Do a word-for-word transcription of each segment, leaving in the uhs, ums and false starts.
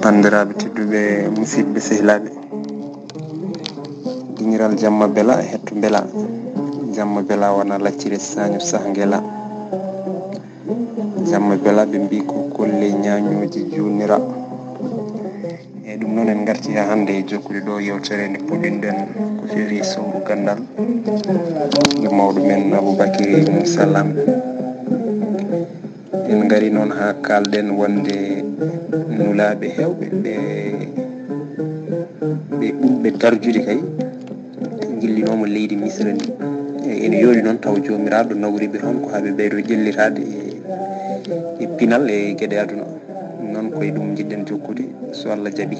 Banndiraaɓe tedduɓe, musidɓe sehilaaɓe, diñiral jamma bela, hetto bela. Jamma bela wona laccire saño sah ngela. Jamma bela ɓe mbi ko kolle ñañooji juunira. E ɗum noon en ngarti haa hannde e jokkude ɗo yewtere nde puɗɗinɗen ko feeri sowru ganndal. Nde mawɗo men Aboubacry Moussa Lam. En ngari noon haa kaalɗen wonde nulaaɓe heewɓe ɓe, ɓe ɓurɓe darjude kay, njillinooma leydi Misra ndi. E ene yooɗi noon taw Joomiraaɗo nawri ɓe toon ko haa ɓe ɓeydo ƴellitaade e, e pinal e geɗe aduna. Noon koye ɗum njiɗɗen jokkude, so Allah jaɓi.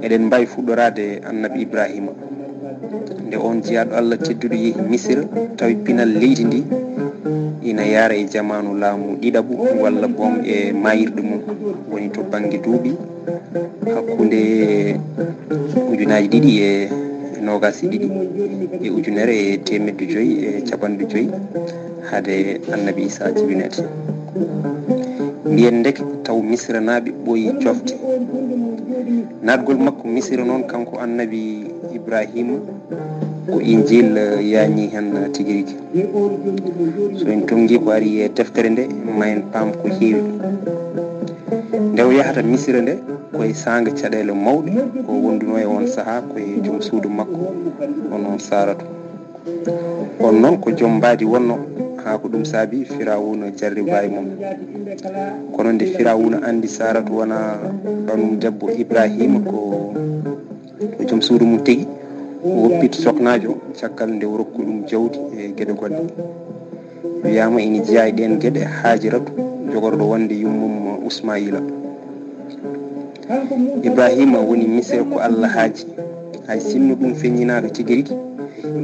Eɗen mbaawi fuɗɗoraade Annabi Ibraahiima. Nde oon jiyaaɗo Allah tedduɗo yehi Misira, tawi pinal leydi ndi ina yaara e jamaanu laamu ɗiɗaɓu walla boom e maayirɗe mum, woni to bannge duuɓi hakkunde ujunaaji ɗiɗi e noogaas e ɗiɗi e ujunere e teemedde joyi e capanɗe joyi hade Annabi Isaa jibinede. Mbiyen ndeke taw Misiranaaɓe ɓooyi cofte. Naatgol makko Misira noon, kanko Annabi Ibraahiima, ko Injiil, eh, yaañi heen tigi rigi. So en tonngii ko ari e deftere nde, ma en paam ko heewi. Nde o yahata Misira nde, ko e saanga caɗeele mawɗe, o wondunoo e oon sahaa ko e joom suudu makko, hono Saaratu. Oon noon ko joom mbaadi wonnoo, haa ko ɗum saabi Firawuna jarribaay mum. Kono nde Firawuna anndi Saaratu wona ɓanum debbo Ibraahiima, ko, ko joom suudu mum tigi, o woppiti soknaajo caggal nde o rokki ɗum jawdi e geɗe goɗɗe. Wiyaama ina jeyaa e ɗeen geɗe Haajiratu, jogorɗo wonde yummum Usmaayila. Ibraahiima woni Misira ko Allah haaji, hay sinno ɗum feññinaaka tigi rigi,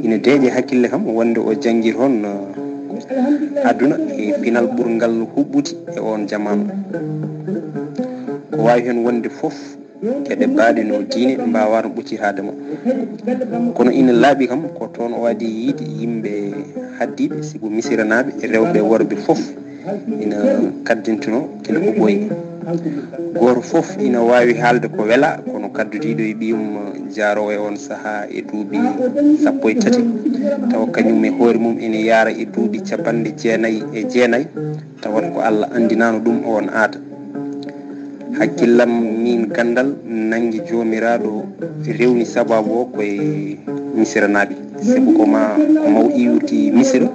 ina deeƴi hakkille kam wonde o janngi toon, eh, aduna e pinal ɓurngal huɓɓude e oon jamaanu. Ko waawi heen wonde fof, geɗe baaɗe no diine mbaawaano ɓuccitaade mo. Kono ina laaɓi kam ko toon o adii yiyde yimɓe haddiiɓe, sibu Misiranaaɓe, rewɓe e worɓe fof, ina kaddintinoo kila ko ɓooyi. Gooto fof ina waawi haalde ko welaa, kono kaddudiiɗo e ɓiyum jaaroowo e oon sahaa e duuɓi sappo e tati, tawa kañum e hoore mum ina yaara e duuɓi capanɗe jeenayi e jeenayi, tawata ko Allah anndinaano ɗum oon aada. Hakkillam miin ganndal nanngi Joomiraaɗo rewni sabaabu o ko e Misiranaaɓe, sabu ko ma maw iwdi Misira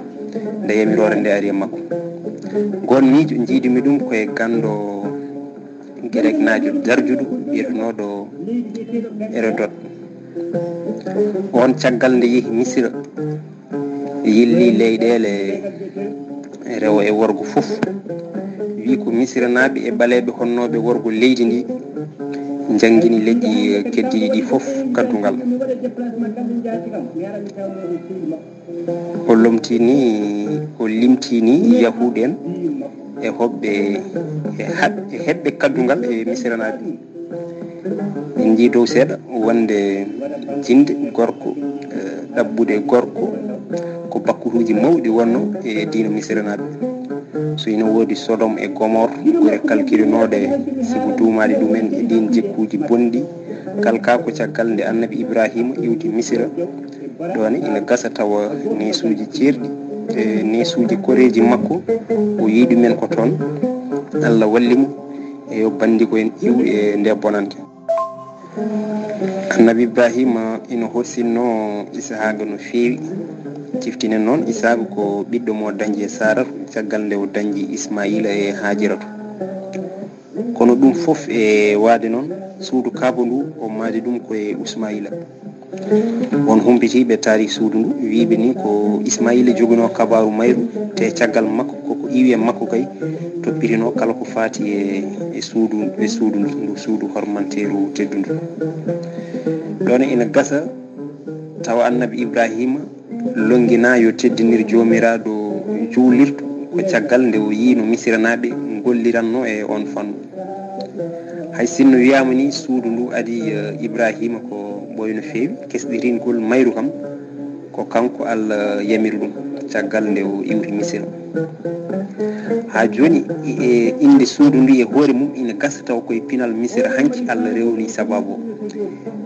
nde yamiroore nde ari e makko. Ngoon miijo njiidumi ɗum ko e ganndo Gereknaajo darjuɗo biyetenooɗo Herodot. Oon caggal nde yehi Misira, yilli leyɗeele rewo e worgo fof. Wi ko Misiranaaɓe e ɓaleeɓe honnooɓe worgo leydi ndi njanngini leƴƴi keddiiɗi ɗi fof kaddungal. O lomtini, o limtini Yahuud en e hoɓɓe, e haɓ-, e heɓɓe kaddungal e Misiranaaɓe. En njii dow seeɗa wonde jinde gorko, eh, ɗaɓɓude gorko ko bakkutuuji mawɗi wonno e diina Misiranaaɓe. So ina woodi Sodom e Gomor, gure kalkirinooɗe sibu duumaaɗi ɗumen e ɗiin jikkuuji bonɗi, kalka ko caggal nde Annabi Ibraahiima iwti Misira. Ɗoon ina gasa tawa neesuuji ceerɗi, e neesuuji koreeji makko, o yii ɗumen ko toon. Allah walli mo, e yo banndigo en iw e nde bonande. Annabi Ibraahiima ina horsinno Isaaqa no feewi. Ciftinen noon, Isaaqa ko ɓiɗɗo mo dañi e Saaratu, caggal nde o dañi Ismaayiila e Haajiratu. Kono ɗum fof e waade noon, suudu Kaaba ndu, o maadi ɗum ko e Ismaayiila. Won humpitiiɓe taariik suudu ndu, wiiɓe ni ko Ismaayiila joginoo kabaaru mayru, te caggal makko, koko iwi e makko kay, toppitinoo kala ko faati e, e suudu, e suudu ndu, ndu suudu hormanteeru teddundu. Ɗoon ina gasa tawa Annabi Ibraahiima longina yo teddinir Joomiraaɗo juulirɗo ko caggal nde o yii no Misiranaaɓe ngolliranno e oon fannu. Hay sinno wiyaama ni suudu ndu adii, eh, Ibraahiima ko ɓooy no feewi, kesɗiringol mayru kam ko kanko Allah yamiri ɗum caggal nde o iwri Misira. Haa jooni, e innde suudu ndu e hoore mum ina gasa tawa koye pinal Misira hanki Allah rewni sababu o.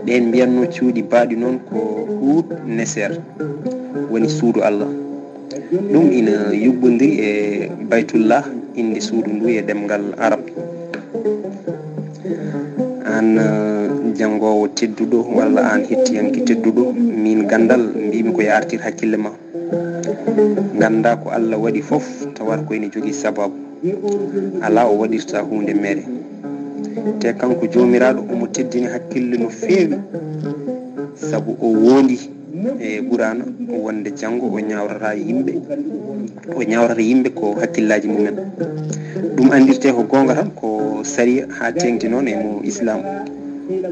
Ɓeen mbiyatnoo cuuɗi baaɗi noon ko Huut Neser, woni suudu Allah. Ɗum ina yuɓɓondiri e Baytullah, innde suudu ndu e ɗemngal Arab. Aan, eh, janngoowo tedduɗo, walla aan hettiyanke tedduɗo, miin ganndal mbiymi ko yaartir hakkille ma. Nganndaa ko Allah waɗi fof, tawata ko ene jogii sababu. Alaa o waɗirta huunde mere. Te kanko Joomiraaɗo omo teddini hakkille no feewi, sabu o woondi e Quraana wonde janngo o ñaawrata yimɓe, o ñaawrata yimɓe ko hakkillaaji mumen. Ɗum anndirte ko goonga tan, ko sariya haa teeŋti noon e mo Islaam.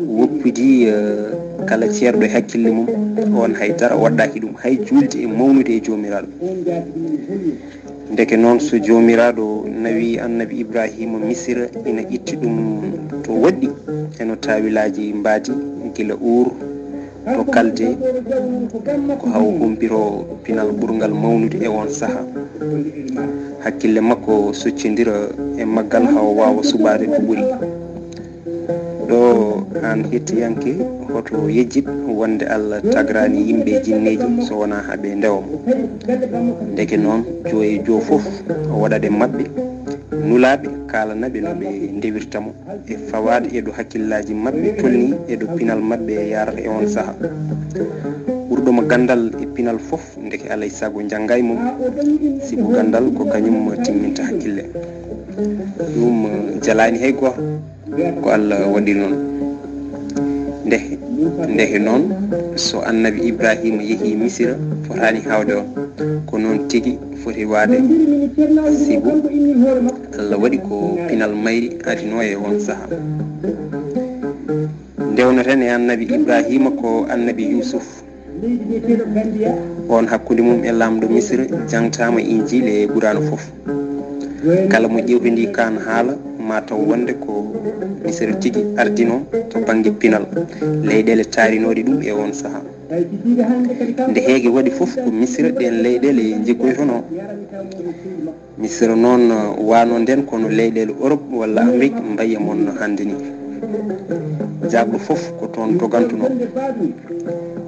Woppidi, eh, kala ceerɗo e hakkille mum, on hay dara waɗɗaaki ɗum, hay juulde e mawnude e Joomiraaɗo. Ndeke noon, so Joomiraaɗo nawi Annabi Ibrahiima Misira, ina itti ɗum to woɗɗi, e no taawilaaji mbaadi, gila Uur to Kalde, ko haa o humpito pinal ɓurngal mawnude e oon sahaa. Hakkille makko soccondira e maggal haa o waawa suɓaade ko ɓuri. Ɗo aan hettiyanke, hoto yejjit wonde Allah tagraani yimɓe e jinneeji so wonaa haa ɓe ndewa mo. Ndeke noon, joo e joo fof o waɗat e maɓɓe nulaaɓe, kaalana ɓe no ɓe ndewirta mo, e fawaade e ɗo hakkillaaji maɓɓe tolnii e ɗo pinal maɓɓe yaarata e oon sahaa. Ɓurɗo mo ganndal e pinal fof, ndeke alay sago janngaay mum, sibu ganndal ko kañum timminta hakkille. Ɗum jalaani hay gooto, ko Allah waɗi noon. Nde, ndeke noon, so Annabi Ibrahiima yehii Misira, fotaani haawde on. Ko noon tigi foti waade, sibu Allah waɗi ko pinal mayri adinoo e oon sahaa. Ndewnoten e Annabi Ibrahiima ko Annabi Yuusuf. On hakkunde mum e laamɗo Misira jaŋtaama Injiil e Quraana fof. Kala mo ƴeewtindii kaan haala, ma taw wonde ko Misira tigi ardinoo to bannge pinal, leyɗeele taarinooɗe ɗum e oon sahaa. Nde heege waɗi fof, ko Misira ɗeen leyɗeele njiggoytonoo. Misira noon, uh, wano nden, kono leyɗeele Europe walla Amérique mbayi e mon no hannde ni. Jaagɗo fof ko toon dogantunoo.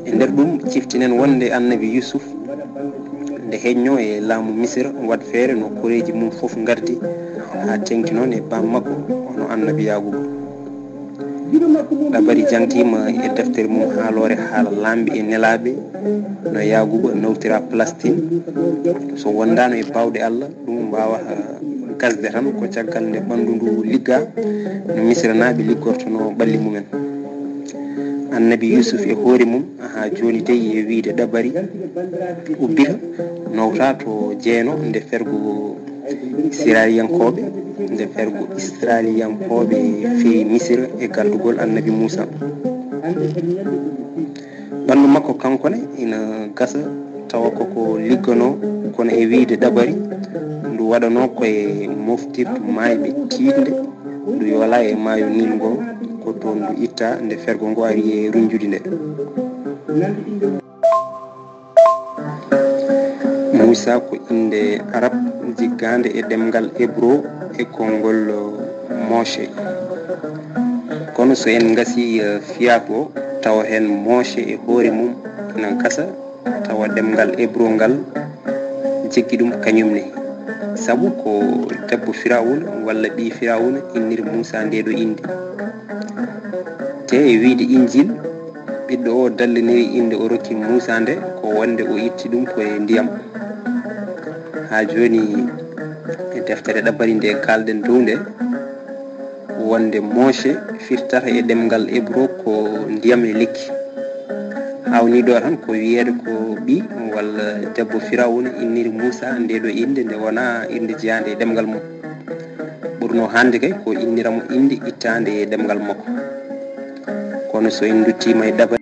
E nder ɗum, ciftinen wonde Annabi Yuusuf, nde heññoo e laamu Misira, waɗ feere no koreeji mum fof ngardi, haa teeŋti noon e baam makko, hono Annabi Yaaquuba. Ɗabari jaŋtiima e deftere mum haaloore haala laamɓe e nelaaɓe, no Yaaquuba nawtira Palestine. So wondaano e baawɗe Allah, ɗum waawata gasde tan ko caggal nde ɓanndu ndu liggaa, no Misiranaaɓe liggortonoo ɓalli mumen. Annabi Yuusuf e hoore mum, haa jooni dey, e wiyde Ɗabari, ubbita, nawta to Jeeno, nde fergo Israiliyankooɓe, nde fergo Israiliyankooɓe feewi Misira e gardugol Annabi Muusa. Ɓanndu makko kanko ne ina gasa tawa ko ko ligganoo, kono e wiyde Ɗabari, ndu waɗanoo ko e moftirdu maayɓe tiiɗnde, ndu yoola e maayo Niil ngo, ko toon ndu itta nde fergo ngo ari e runjude nde. Muusa ko innde Arab jiggaande e ɗemngal Ebro e konngol Moshe. Kono so en ngasii, eh, fiyaaku o, tawa heen Moshe e hoore mum ina gasa tawa ɗemngal Ebro ngal jiggi ɗum kañum ne. Sabu ko debbo Firawuna walla ɓii Firawuna inniri Muusa ndee ɗoo innde. Te e wiyde Injiil, ɓiɗɗo o dalliniri innde o rokki Muusa nde ko wonde o itti ɗum ko e ndiyam. Haa jooni e deftere Ɗabari nde kaalɗen dow nde, wonde Moshe firtata e ɗemngal Ebro ko ndiyam e lekki. Haawnii ɗo tan ko wiyeede ko ɓii walla debbo Firawuna inniri Muusa ndee ɗoo innde nde wonaa innde jeyaande e ɗemngal mum. Ɓurnoo hannde kay ko innira mo innde ittaande e ɗemngal makko. Kono so en nduttiima e Ɗabari,